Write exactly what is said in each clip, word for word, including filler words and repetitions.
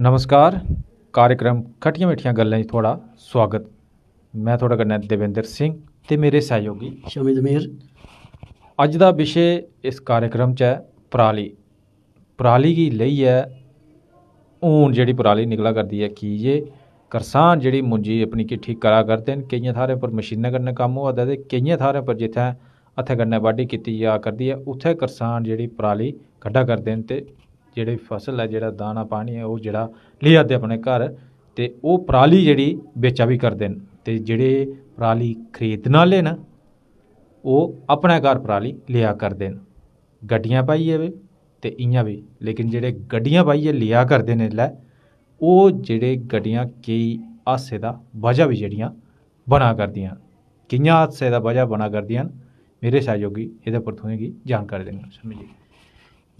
नमस्कार, कार्यक्रम खट्टियां मिट्ठियां गल्लें च थुआढ़ा सुआगत। में थुआढ़े कन्नै देवेंद्र सिंह ते मेरे सैहयोगी शमी दमेर। अज्ज दा विशे इस कार्यक्रम च ऐ पराली। पराली गी लेइयै हून जेह्ड़ी पराली निकला करदी ऐ, की जे करसान जेह्ड़ी मुंजी अपनी किट्ठी करा करदे न, केइयें थाह्रें पर मशीनें कन्नै कम्म होआ दा ते केइयें थाह्रें पर जित्थै हत्थै कन्नै बाड्ढी कीती जा करदी ऐ, उत्थै करसान जेह्ड़ी पराली कड्ढा करदे न ते जेह्ड़ी फसल ऐ, जेह्ड़ा दाना पानी ऐ, ओह् जेह्ड़ा लेई आदे अपने घर ते ओह् पराली जेह्ड़ी बेचा बी करदे न। ते जेह्ड़े पराली खरीदने आह्ले न, ओह् अपने घर पराली लेआ करदे न, गड्डियां पाइयै बी ते इ'यां बी। लेकिन जेह्ड़े गड्डियां पाइयै लेआ करदे न इसलै, ओह् जेह्ड़े गड्डियां केई हादसे दा बजह बी जेह्ड़ियां बना करदियां न। कि'यां हादसे दा बजह बना करदियां न, मेरे सैहयोगी एह्दे पर तुसेंगी जानकारी देङन। शमी जी।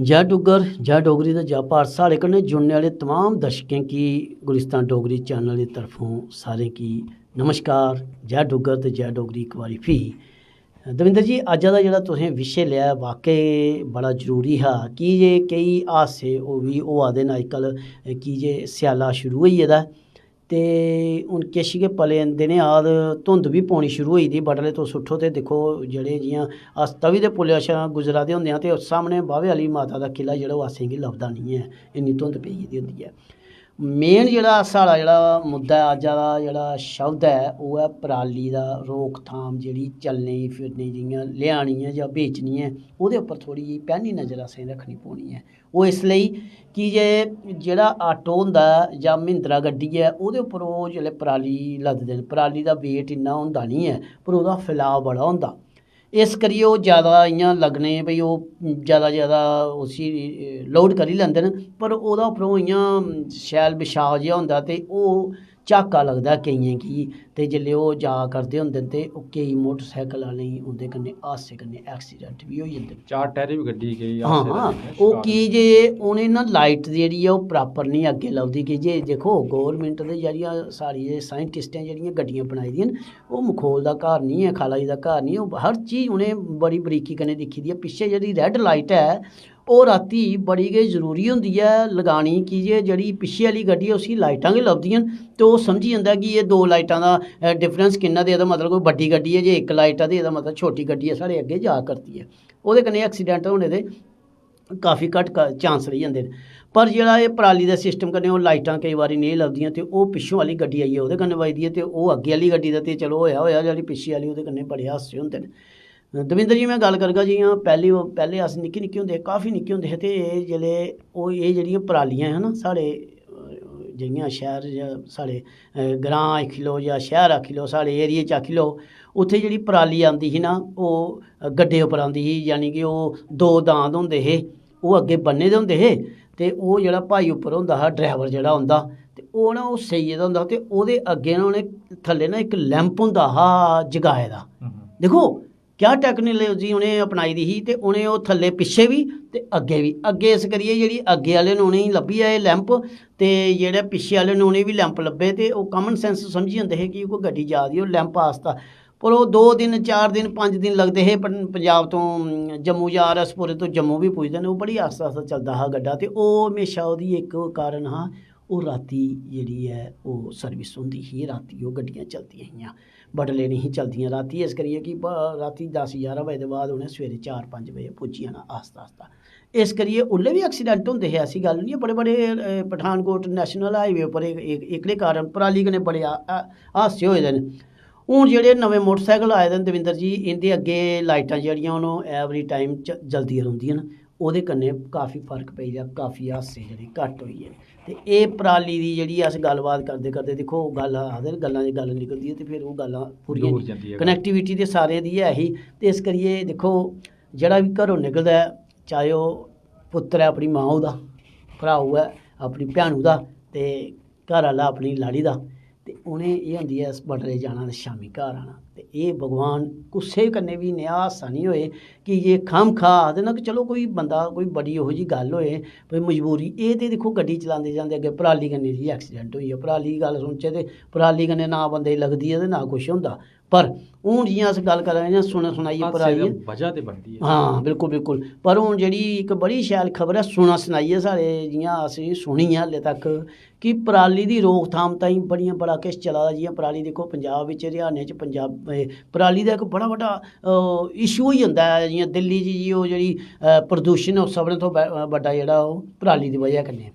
जय डुग्गर, जय डोगरी ते जय भारत। साढ़े कन्नै जुड़ने आह्ले तमाम दर्शकें गी गुलिस्तान डोगरी चैनल दी तरफों सारें गी नमस्कार, जय डुग्गर ते जय डोगरी इक बारी फ्ही। दविंदर जी, अज्जा दा जेह्ड़ा तुसें विशे लेआ ऐ, वाकई बड़ा जरूरी हा, की जे केई हादसे ओह् बी होआ दे न अजकल, की जे स्याला शुरू होई गेदा ऐ। ते हून किश गै पलें दिनें बाद धुंध बी पौनी शुरू होई दी। बडलै तुस उट्ठो ते दिक्खो, जेह्ड़े जि'यां अस तवी दे पुलै शा गुजरा दे होंदे आं ते सामनै बाह्वे आह्ली माता दा किला जेह्ड़ा, ओह् असेंगी लभदा निं ऐ, इन्नी धुंध पेई गेदी होंदी ऐ। मेन जेह्ड़ा साढ़ा जेह्ड़ा मुद्दा ऐ, अज्जा दा जेह्ड़ा शब्द ऐ, ओह् ऐ पराली दा रोकथाम, जेह्ड़ी चलने गी फिरने गी जि'यां लेआनी ऐ जां बेचनी ऐ, ओह्दे उप्पर थोह्ड़ी जेही पैह्नी नजर असें रक्खनी पौनी ऐ। ओह् इस लेई की जे जेह्ड़ा आटो होंदा ऐ जां महिंद्रा गड्डी ऐ, ओह्दे उप्पर ओह् जिसलै पराली लददे न, पराली दा वेट इन्ना होंदा निं ऐ, पर ओह्दा फैलाव बड़ा होंदा। इस करियै ओह् जैदा इ'यां लग्गने, भई ओह् जैदा जैदा उसी लोड करी लैंदे न, पर ओह्दा उप्परों इ'यां शैल बछाऽ जेहा होंदा ते ओह् झाका लगदा केइयें गी। ते जेल्लै ओह् जा करदे होंदे न ते ओह् केईं मोटरसाइकल आह्लें गी उं'दे कन्नै हादसे कन्नै एक्सीडेंट बी होई जंदे न। चार टैरी बी गड्डी केईं हां, हादसे दा हां। जेह्ड़ा ओह् शकार की होंदे। जे उ'नें ना लाइट जेह्ड़ी ऐ ओह् प्रापर निं अग्गें लभदी, की जे दिक्खो, गौरमेंट दे जेह्ड़ियां साढ़ी एह् साइंटिस्टें जेह्ड़ियां गड्डियां बनाई दियां न, ओह् मखौल दा घर निं ऐ, खाला जी दा घर निं ऐ, ओह् हर चीज उ'नें बड़ी बरीकी कन्नै दिक्खी दी ऐ। पिच्छें जेह्ड़ी रैड लाइट ऐ, ओह् रातीं बड़ी गै जरूरी होंदी ऐ लगानी, की जे जेह्ड़ी पिच्छे आह्ली गड्डी ऐ उसी लाइटां गै लभदियां न ते ओह् समझी जंदा कि एह् दो लाइटां दा, अ, डिफरेंस किन्ना ते एह्दा मतलब कोई बड्डी गड्डी ऐ, जे इक लाइट ऐ ते एह्दा मतलब छोटी गड्डी ऐ साढ़े अग्गें जा करदी ऐ। ओह्दे कन्नै एक्सीडेंट होने दे काफी घट्ट क-, चांस रेही जंदे न। पर जेह्ड़ा एह् पराली दे सिस्टम कन्नै ओह् लाइटां केईं बारी नेईं लभदियां ते ओह् पिच्छों आह्ली गड्डी आइयै ओह्दे कन्नै बजदी ऐ ते ओह् अग्गें आह्ली गड्डी दा ते चलो होएआ, होएआ, जेह्ड़ी पिच्छे आह्ली ओह्दे कन्नै बड़े हादसे होंदे न। दविंदर जी, में गल्ल करगा, जि'यां पैह्ली, पैह्ले अस निक्के निक्के होंदे हे, काफी निक्के होंदे हे, ते एह् जेल्लै ओह्, एह् जेह्ड़ियां परालियां हियां ना, साढ़े, अ, जि'यां शैह्र च साढ़े, अ, ग्रांऽ आक्खी लैओ जां शैह्र आक्खी लैओ, साढ़े एरिया च आक्खी लैओ, उत्थै जेह्ड़ी पराली आंदी ही ना, ओह् गड्डे उप्पर आंदी ही, यानी कि ओह् दो दांद होंदे हे, ओह् अग्गें ब'न्ने दे होंदे हे, ते ओह् जेह्ड़ा भाई उप्पर होंदा हा, ड्राइवर जेह्ड़ा होंदा, ते ओह् ना, ओह् सेई गेदा होंदा हा, ते ओह्दे अग्गें ना, उ'नें थल्ले ना इक लैंप होंदा हा जगाए दा। हम्म। दिक्खो, क्या टेक्नोलॉजी उ'नें अपनाई दी ही, ते उ'नें ओह् थल्ले पिच्छे बी ते अग्गें बी। अग्गें इस करियै जेह्ड़ी अग्गें आह्ले न, उ'नेंगी लब्भी जाए लैंप, ते जेह्ड़े पिच्छे आह्ले न, उ'नेंगी बी लैंप लब्भे, ते ओह् कॉमन सेंस समझी जंदे हे कि कोई गड्डी जा दी, ओह् लैंप आस्ता। पर ओह् दो दिन, चार दिन, पंज दिन लगदे हे पं-, पंजाब तो, अम, जम्मू जां रसपुरे तो जम्मू बी पुजदे न। ओह् बड़ी आस्ता आस्ता चलदा हा गड्डा, ते ओह् म्हेशा ओह्दी इक कारण हा, ओह् रातीं जेह्ड़ी ऐ, ओह् सर्विस होंदी ही, रातीं ओह् गड्डियां चलदियां हियां। बडलै नेईं ही चलदियां रातीं, इस करियै कि ब-, रातीं दस ग्यारह बजे दे बाद उ'नें सवेरे चार पंज बजे पुज्जी जाना आस्ता आस्ता। इस करियै उसलै बी एक्सीडेंट होंदे हे, ऐसी गल्ल निं ऐ। बड़े बड़े, अ, पठानकोट नेशनल हाईवे उप्पर इक, इक, एह्कड़े कारण पराली कन्नै बड़े आ-, आ-, हादसे होए दे न। हून जेह्ड़े नमें मोटरसाइकल आए दे न दविंदर जी, इं'दे अग्गें लाइटां जेह्ड़ियां हून ओह् एवरी टाइम च जलदियां रौंह्दियां न, ओह्दे कन्नै काफी फर्क पेई गेआ, काफी हादसे जेह्ड़े घट्ट होई गे। ते एह् पराली दी जेह्ड़ी अस गल्लबात करदे करदे, दिक्खो, गल्ल आखदे न, गल्लां दी गल्ल निकलदी ऐ ते फिर ओह् गल्लां पूरियां दूर जंदी ऐ गल्ल। कनैक्टिविटी ते सारें दी ऐ ही, ते इस करियै दिक्खो, जेह्ड़ा बी घरों निकलदा ऐ, चाहे ओह् पुत्तर ऐ अपनी माऊ दा, भ्राऊ ऐ अपनी भैनू दा, ते घर आह्ला अपनी लाड़ी दा, ते उ'नें एह् होंदी ऐ, इस बडलै जाना ते शामीं घर आना। ते एह् भगवान कुसै कन्नै बी नेहा हादसा निं होए, कि जे खामखा आखदे ना कि चलो कोई बंदा, कोई बड़ी ओहो जी गल्ल होए, कोई मजबूरी, एह् ते दिक्खो गड्डी चलांदे चलांदे अग्गें पराली कन्नै जी एक्सीडेंट होई गेआ। पराली दी गल्ल सुनचै ते पराली कन्नै ना बंदे गी लगदी ऐ ते ना कुछ होंदा। पर हून जि'यां अस गल्ल करा दे आं सुना सनाइयै पर हादसे आई दी ऐ। बजह ते बनदी ऐ। हां, बिल्कुल, बिल्कुल। पर हून जेह्ड़ी इक बड़ी शैल खबर ऐ, सुना सनाइयै साढ़े, जि'यां असें सुनी ऐ हाले तक, कि पराली दी रोकथाम ताईं बड़ियां, बड़ा किश चला दा। जि'यां पराली दिक्खो, पंजाब बिच, हरियाणे च, पंजाब, एह्, पराली दा इक बड़ा बड्डा, अ, इशू होई जंदा ऐ। जि'यां दिल्ली च जी, ओह् जेह्ड़ी, अ, प्रदूशन ऐ, ओह् सभनें थमां ब-, बड्डा जेह्ड़ा, ओह् पराली दी बजह कन्नै।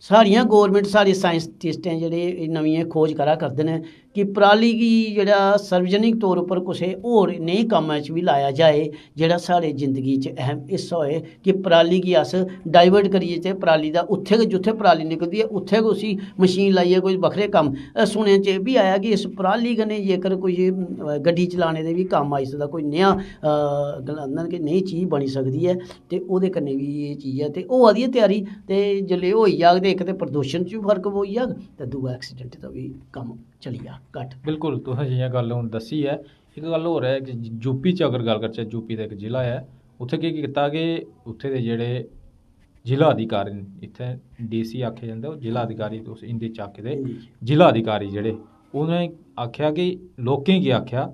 साढ़ियां गौरमेंट, साढ़े साइंटिस्टें जेह्ड़े एह् नमियां खोज करा करदे न कि पराली गी जेह्ड़ा सार्वजनिक तौर उप्पर कुसै होर नेह् कम्मै च बी लाया जाए, जेह्ड़ा साढ़े जिंदगी च अहम हिस्सा होए, कि पराली गी अस डाइवर्ट करियै ते पराली दा उत्थै गै, जित्थै पराली निकलदी ऐ, उत्थै गै उसी मशीन लाइयै कोई बक्खरे कम्म। अ, सुनने च एह् बी आया कि इस पराली कन्नै जेकर कोई, अ, गड्डी चलाने दे बी कम्म आई सकदा, कोई नेहा, अ, गलांदे न कि नेही चीज बनी सकदी ऐ, ते ओह्दे कन्नै बी एह् चीज ऐ। ते होआ दी ऐ त्यारी, ते जेल्लै होई जाग ते इक ते प्रदूशन च बी फर्क पौई जाग, ते दूआ एक्सीडेंट दा बी कम्म चली जाग घट्ट। बिल्कुल, तुसें जि'यां गल्ल हून दस्सी ऐ, इक गल्ल होर ऐ कि यूपी च अगर गल्ल करचै, यूपी दा इक जिला ऐ, उत्थै केह् कीता कि उत्थै दे जेह्ड़े जिला अधिकारी न, इत्थै डीसी आखेआ जंदा, ओह् जिला अधिकारी तुस हिंदी च आखदे, हिंदी च। जिला अधिकारी जेह्ड़े, उ'नें आखेआ कि लोकें गी आखेआ,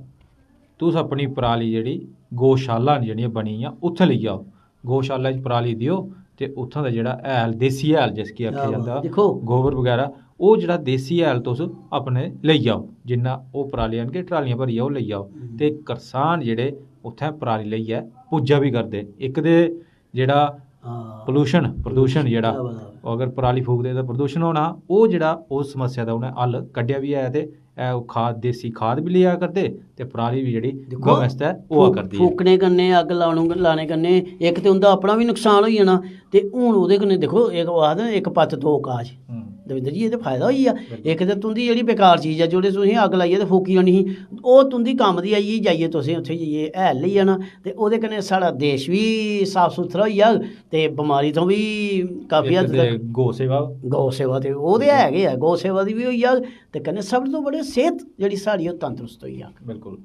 तुस अपनी पराली जेह्ड़ी गौशाला न जेह्ड़ियां बनी दियां, उत्थै लेई जाओ, गौशाला च पराली देओ, ते उत्थां दा जेह्ड़ा हैल, देसी हैल जिसगी आखेआ क्या जंदा, बात। दिक्खो। गोबर बगैरा, ओह् जेह्ड़ा देसी हैल तुस अपने लेई जाओ, जिन्ना ओह् पराली आह्नगे, ट्रालियां भरियै ओह् लेई जाओ। ते करसान जेह्ड़े उत्थै पराली लेइयै पूजा बी करदे। इक ते जेह्ड़ा हां। पोल्यूशन, प्रदूषण जेह्ड़ा, क्या बात है। ओह् अगर पराली फूकदे तां प्रदूषण होना, ओह् जेह्ड़ा, उस समस्या दा उ'नें हल कड्ढेआ बी ऐ। ते ऐ ओह् खाद, देसी खाद बी लेआ करदे ते पराली बी जेह्ड़ी दिक्खो, गौ आस्तै होआ फूक- करदी ऐ। फूकने कन्नै, अग्ग लाने, लाने कन्नै इक ते उं'दा अपना बी नुकसान होई जाना, ते हून ओह्दे कन्नै दिक्खो, इक ओह् आखदे न, "इक पत्त दो काज।" हम्म। दविंदर जी, एह् ते फायदा होई गेआ। इक ते तुं'दी जेह्ड़ी बेकार चीज ऐ, जेह्ड़े तुसें अग्ग लाइयै ते फूकी जानी ही, ओह् तुं'दी कम्म दी आई गेई, जाइयै तुसें उत्थै जाइयै हैल लेई जाना, ते ओह्दे कन्नै साढ़ा देश बी साफ सुथरा होई जाग ते बमारी थमां बी काफी इक हद ते तक गौ सेवा, गौ सेवा ते ओह् ते है गै ऐ, गौ सेवा दी बी होई जाग, ते कन्नै सब तों बड़ी सेह्त जेह्ड़ी साढ़ी, ओह् तंदरुस्त होई जाग। बिल्कुल।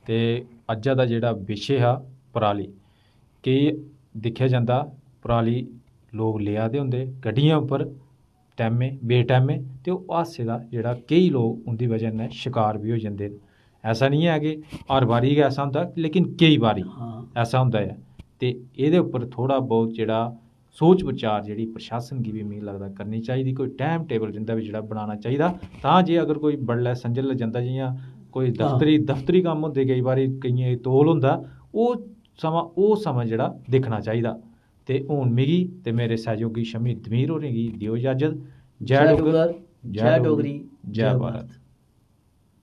ते अज्जा दा जेह्ड़ा विशे हा पराली, केई दिक्खेआ जंदा पराली लोक लेआ दे होंदे गड्डियें उप्पर टैमें बेटैमें, ते ओह् हादसे दा जेह्ड़ा केई लोक उं'दी बजह कन्नै शकार बी होई जंदे न। ऐसा निं ऐ कि हर बारी गै ऐसा होंदा, लेकिन केई बारी हां। ऐसा होंदा ऐ। ते एह्दे उप्पर थोह्ड़ा बहुत जेह्ड़ा सोच विचार जेह्ड़ी प्रशासन गी बी, मिगी लगदा, करनी चाहिदी। कोई टाइम टेबल जिं'दा बी जेह्ड़ा बनाना चाहिदा, तां जे अगर कोई बडलै संझलै जंदा, जि'यां कोई हां। दफ्तरी, दफ्तरी कम्म होंदे, केई बारी केइयें गी तौल होंदा, ओह् समां, ओह् समां जेह्ड़ा दिक्खना चाहिदा। ते हून मिगी ते मेरे सैहयोगी शमी दमीर होरें गी देओ इजाजत। जय डुग्गर, जय डोगरी, जय भारत।